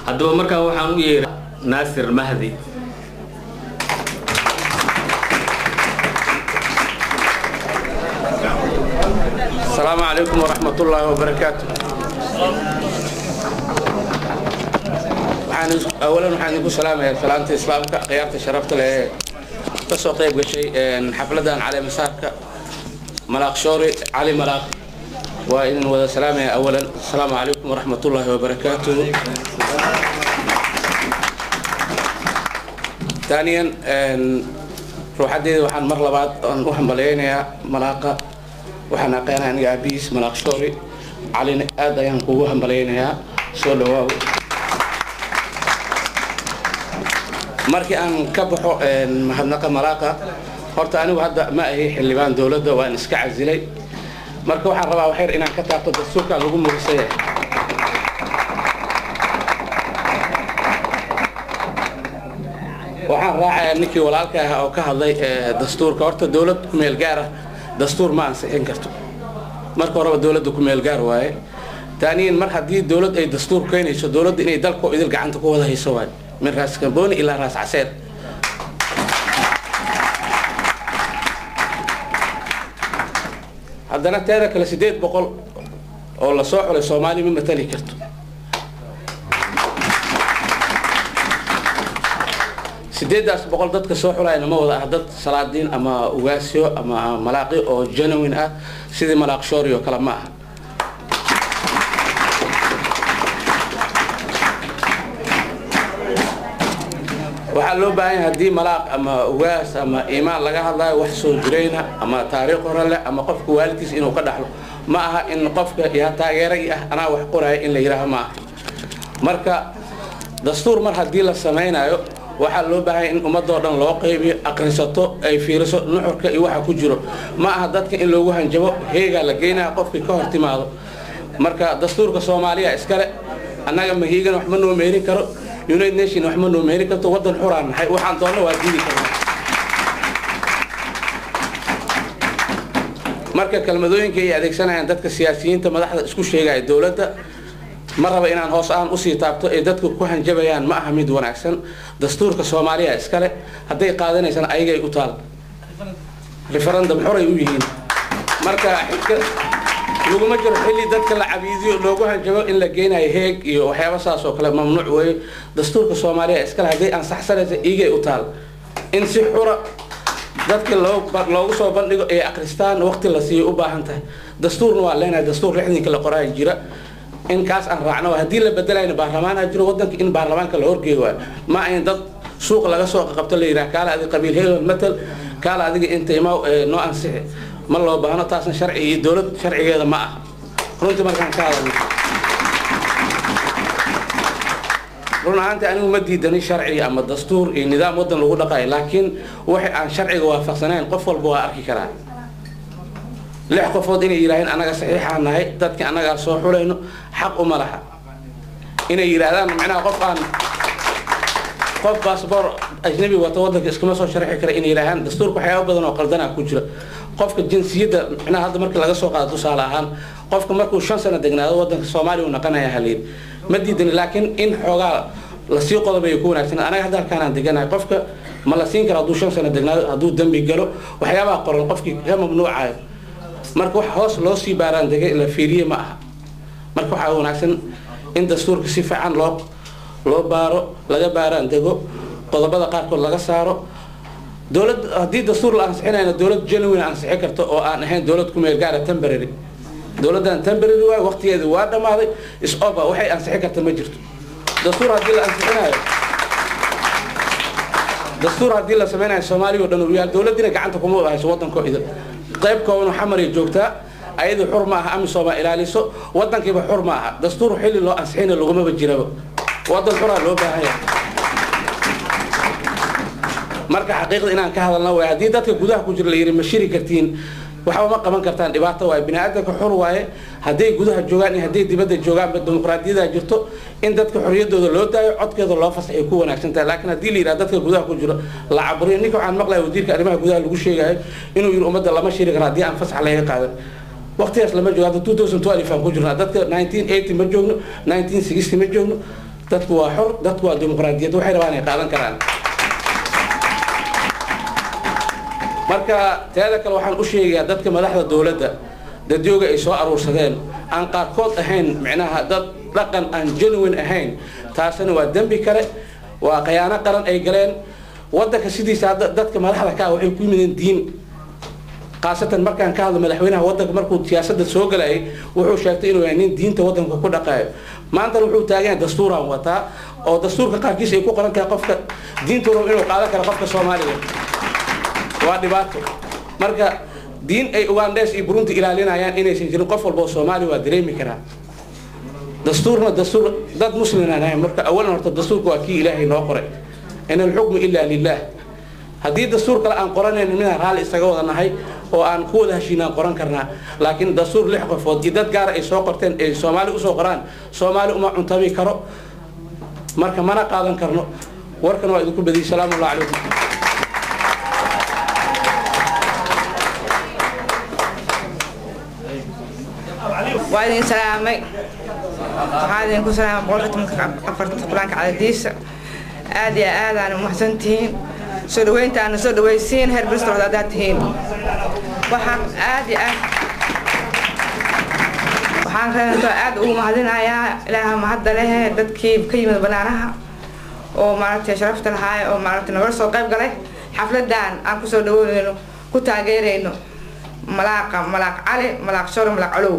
Haddaba markaan waxaan u yeeray Naasir Mahdi. Asalaamu calaykum waraxmat ullaahi wabarakaatu. Awalan waxaan idinku salaamayaa salaamta islaamka. Khiyaarta sharafta leh ee ka soo qayb gashay xafladdan caleemasaarka Malaaq Shoori Cali Malaaq, waa idin wada salaamaya. Awalan, asalaamu calaykum waraxmat ullaahi wabarakaatu. Taaniyan, ruuxaddeeda waxaan mar labaad aan u hambaleynayaa malaaqa. Waxaan aqaanaa aniga aabihiis Malaaq Shoori Calina, aad ayaan kugu hambaleynayaa, soo dhawaaw. Markii aan ka baxo mahadnaqa malaaqa, horta anigu hadda ma ahi xildhibaan dowladda, waan iska casilay. Marka waxaan rabaa waxyar inaan ka taabto dastuurkan lagu murisaya. Waxaan raacayaa ninkii walaalka ah oo ka hadlay dastuurka. Horta dowlad kumeel gaar ah dastuur ma ansixin karto. Marka horeba dowladda kumeel gaar waaye. Taaniyan, mar haddii dowlad ay dastuur keenayso, dowladda inay dalka idil gacanta ku wada hayso waaye, min Raas Kambooni ilaa Raas Caseer. Haddana teeda kale, 800 oo lasoo xulay Soomaaliya ma matali karto. 800 dadka soo xulayna ma wada ah dad salaadiin ama ugaasyo ama malaaqi oo genuine ah sidii Malaaq Shoori oo kale ma aha. Waxaa loo baahan yahay haddii malaaq ama ugaas ama iimaan laga hadlayo, wax soo jirayna ama taariikh hore leh ama qofka waalidkiis inuu ka dhaxlo. Ma aha in qofka yaa taageeray ah anaa wax qoraya in la yidhaaho, ma aha. Marka dastuur mar haddii la samaynayo, waxaa loo baahan in ummadoo dhan loo qaybiyo, aqrisato, ay fiiriso nuxurka iyo waxa ku jiro. Ma aha dadka in loogu hanjabo heegaa la geynaya qofkii ka hor timaado. Marka dastuurka Soomaaliya iskale, annaga mahiigan wax ma noo meerin karo, United Nation wax ma noo meerin karto. Waddan xuraan nahay, waxaan doonno waa diidi karnaa. Marka kelmadooyinka ay adeegsanayaan dadka siyaasiyiinta madaxda isku sheegaya dowladda, ma raba inaan hoos aan usii taabto, ee dadku ku hanjabayaan ma aha mid wanaagsan. Dastuurka Soomaaliya iskale, hadday qaadanaysana ayagay u taal, referendum xoray u yihiin. Marka xidka laguma jiro xilli dadka la cabiidiyo, loogu hanjabo in la geynayo Heeg iyo waxyaaba saas oo kale, mamnuuc weeye. Dastuurka Soomaaliya iskale, hadday ansaxsanaysa iigay u taal. In si xura dadka loogu soo bandhigo ay akristaan, waqti la siiyo u baahan tahay. Dastuurna waa leenahay, dastuur 60-ka la qoraayo jira, in kaas aan raacno. Haddii la bedelayna baarlamaanaa jiro waddanka, in baarlamaanka la horgeeyo waayo. Ma ayn dad suuq laga soo qabto la yidhaha kaala adiga qabiil hebel matal, kaala adiga inta imaa noo ansixi, ma loo baahno. Taasna sharci iyo dowlad sharcigeeda ma aha. Runtii markaan ka hadalno, run ahaantii anigu ma diidanin sharci ama dastuur iyo nidaam waddan lagu dhaqayo, laakiin waxa aan sharciga waafaqsanayn qof walba waa arki karaa. 6 qofood inay yidhaaheen annaga saxiixaan nahay, dadki annagaa soo xulayno, xaq uma laha inay yidhaahdaan. Macnaha qof aan qof baasboor ajnabi wata waddanka iskama soo sharxi kara inay yidhaahaan. Dastuurka waxyaaba badan oo qaldanaa ku jira. Qofka jinsiyadda, macnaha hadda marka laga soo qaado tusaale ahaan, qofka markuu 5 sano degnaado waddanka Soomaaliya uu naqanaya halayidhi, ma diidani, laakiin in xoogaa lasii qodobay ku wanaagsan. Anaga hadda halkaan aan deganahay, qofka ma la siin kara hadduu 5 sano degnaado, hadduu dembi galo, waxyaabaha qoran qofkii ka mamnuucayo. Marka wax hoos loo sii baaraan degay la fiiriye ma aha. Marka waxaa wanaagsan in dastuurka si fiican loo baaro, laga baaraan dego, qodobada qaarkood laga saaro. Dowlad haddii dastuur la ansixinayna, dowlad genuine ansixin karto oo aan ahayn dowlad ku meel gaara, temporary. Dowladdan temporary waay, waqtigeedu waa dhammaaday, is over, waxay ansixin karta ma jirto. Dastuur haddii la ansixinayo, dastuur haddii la sameynayo, Soomaaliya oo dhan uu yaal. Dowladdina gacanta kuma wada hayso waddankoo idil, qayb kooban Xamaray joogtaa, ayadu xur ma aha, AMISOM ilaaliso, waddankiiba xur ma aha. Dastuur xilli loo ansixinayo lagumaba jiraba, waddan xuraa loo baahan yahay. Marka xaqiiqda inaan ka hadalna waay. Haddii dadka gudaha ku jira la yidhi ma shiri kartiin, waxba ma qaban kartaan, dhibaato waaye. Bini aadamka xur waaye, hadday gudaha joogaan iyo hadday dibadda joogaanba dimuqraadiyada jirto, in dadka xorriyaddooda loo daayo, codkeeda loo fasaxay ku wanaagsan tahay. Laakiin haddii la yidhaha dadka gudaha ku jiro la caburiyo, ninka waxaan maqlaya wasiirka arrimaha gudaha lagu sheegayo inuu yidhi ummadda lama shiri karo haddii aan fasax laga qaadan. Waqtigaas lama joogo. Hadda 2012 aan ku jirnaa, dadka 1980 ma joogno, 1960 ma joogno. Dadku waa xor, dadku waa dimuqraadiyad, waxay rabaan ay qaadan karaan. Marka teeda kale waxaan u sheegayaa dadka madaxda dowladda, dadyooga ay soo aruursadeen aan qaarkood ahayn micnaha dad dhaqan aan genuine ahayn, taasina waa dembi kale, waa khiyaano qaran ay galeen. Waddanka sidiisa hadda dadka madaxda ka ah waxay ku yimideen diin, khaasatan markaan ka hadlo madaxweynaha waddanka. Markuu siyaasadda soo galayay wuxuu sheegtay inuu yahay nin diinta waddanka ku dhaqaayo. Maantana wuxuu taagan yahay dastuuraan wataa, oo dastuurka qaarkiis ay ku qoran tahay qofka diinta rabo inuu qaadan karo qofka Soomaaliga. Waa dhibaato. Marka diin ay Ugandhes iyo Burundi ilaalinayaan inaysan jirin qof walba oo Soomaali waa dareemi karaa. Dastuurna dastuur dad muslimaan ahay. Marka awalan horta dastuurka waa kii Ilaahay noo qoray, in alxukmu ilaa lilah. Haddii dastuur kale aan qoranayn, midaan raalli isaga wada nahay oo aan ku wada heshiinaan qoran karnaa. Laakiin dastuur lix qofood iyo dad gaara ay soo qorteen ay Soomaali usoo qoraan, Soomaali uma cuntabi karo. Marka mana qaadan karno. Warkan waa idinku badiyay. Salaamu allah calaykum. Waa idin salaamay. Waxaa idinku salaamay 114 Qur-aanka cadadiisa. Aad iyo aad aan umahadsan tihiin soo dhaweyntaana soo dhawaysiin heer Bristol haddaad tihiin. Waxaan aad iyo aad waxaan reento aad ugu mahadinayaa Ilaaha mahadda lehe dadkii ka yimid banaanaha oo maaragtay sharafta lahaay oo maaragtay nagala soo qayb galay xafladan aan kusoo dhaweynayno, ku taageerayno malaaqa, Malaaq Cali, Malaaq Shore, Malaaq Colow.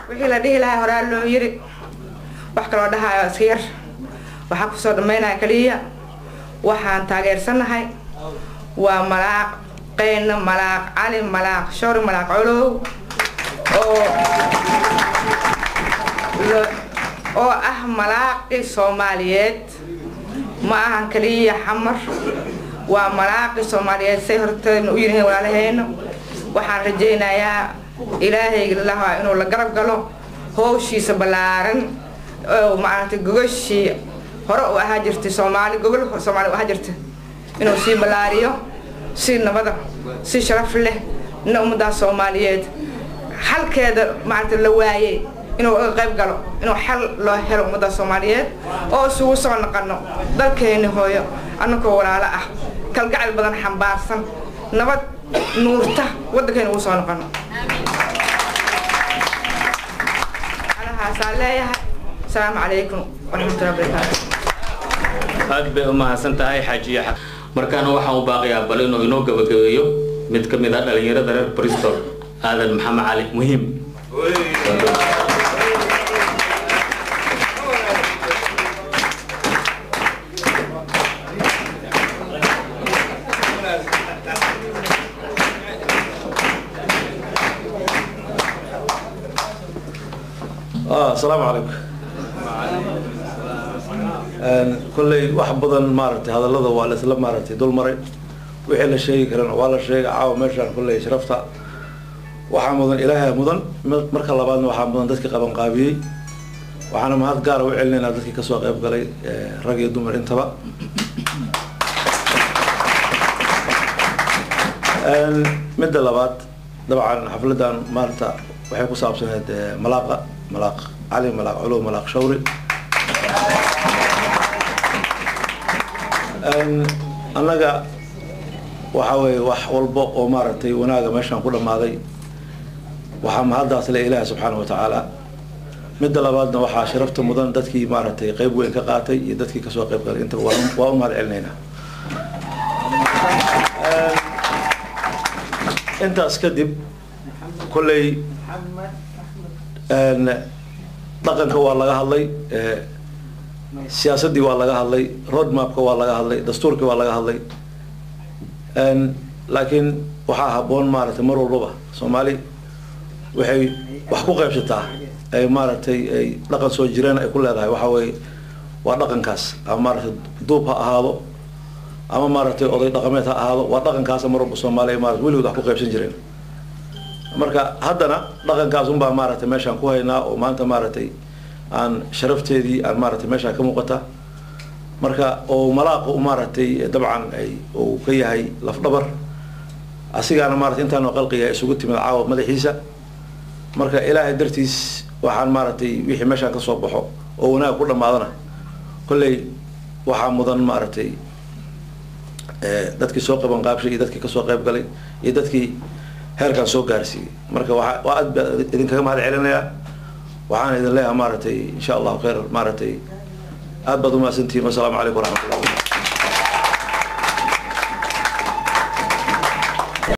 Wixii la dhihi lahaa horaa loo yiri, wax kaloo dhahayo iska yar. Waxaa kusoo dhammaynaya kaliya waxaan taageersanahay waa malaaq qeyna, Malaaq Cali, Malaaq Shore, Malaaq Colow oo ah malaaqi Soomaaliyeed. Ma ahan kaliya Xamar, waa malaaqi Soomaaliyeed say horteedna u yihiin walaalaheena. Waxaan rajaynayaa Ilaahay lahaa inuu la garab galo howshiisa ballaaran oo maaragtay gogashii hore u ahaa jirtay Soomaali, gogol Soomaali u ahaa jirtay, inuu sii ballaariyo si nabada, si sharaf leh na ummaddaas Soomaaliyeed xalkeeda maaragtay la waayey inuu uga qayb galo, inuu xal loo helo ummadda Soomaaliyeed oo isugu soo noqono dalkeeni hooyo annagoo walaalo ah, kalgacal badan xambaarsan, nabad nuurta waddankeena ugu soo noqono. Anahaasaan leeyahay. Asalaamu calaykum waraxmatullahi wabarakaatu. Aad bay u mahadsan tahay Xaajiye. Markaana waxaan u baaqayaa bal inuu inoo gabagabeeyo mid ka mid ah dhalinyarada reer Bristol, Aadan Maxamed Cali Muhiim. Asalaamu calaykum. Kolley wax badan maaragtay hadallada waa la isla maaragtay dul maray, wixii la sheegi karana waa la sheegay. Caawa meeshaan kolley sharafta waxaa mudan Ilaahay mudan, marka labaadna waxaa mudan dadkii qabanqaabiyey. Waxaana mahad gaara u celinaynaa dadkii kasoo qayb galay, rag iyo dumar intaba. Midda labaad, dabcan xafladan maanta waxay ku saabsaneed malaaqa, Malaaq Cali, Malaaq Culuw, Malaaq Shawri. Annaga waxa weeye wax walba oo maaragtay wanaaga meeshaan ku dhammaaday waxaa mahaddaas le Ilaahi subxaana wa tacaala. Midda labaadna waxaa sharafta mudan dadkii maaragtay qayb weyn ka qaatay iyo dadkii kasoo qayb galay intaba waa u mahad celinaynaa. Intaas kadib kolley dhaqanka waa laga hadlay, siyaasaddii waa laga hadlay, roadmapka waa laga hadlay, dastuurkii waa laga hadlay, laakiin waxaa habboon maaragtay mar walbaba Soomaali waxay wax ku qaybsataa ay maaragtay ay dhaqan soo jireen ay ku leedahay, waxa weeye waa dhaqankaas, ama maaragtay duub ha ahaado ama maaragtay oday dhaqameed ha ahaado, waa dhaqankaasa mar walba Soomaali ay maarata weligood wax ku qaybsan jireen. Marka haddana dhaqankaas unbaa maaragtay meeshaan ku haynaa oo maanta maaragtay aan sharafteedii aan maaragtay meeshaan ka muuqata. Marka oo malaaqu maaragtay dabcan ay uu ka yahay lafdhabar, asigaana maaragtay intaanoo qalqiga isugu timid caawa madaxiisa. Marka Ilaahay dartiis waxaan maaragtay wixii meeshaan ka soo baxo oo wanaag ku dhammaadana kolley waxaa mudan maaragtay dadkii soo qaban qaabshay iyo dadkii kasoo qayb galay iyo dadkii heerkan soo gaarsiiyey. Marka waa aad baa idinkaga mahad celinayaa. Waxaan idin leeyahay maaragtay insha Allahu khayr, maaragtay aad baad umahadsantihiin. Wasalaamu calaykum waraxmatullah.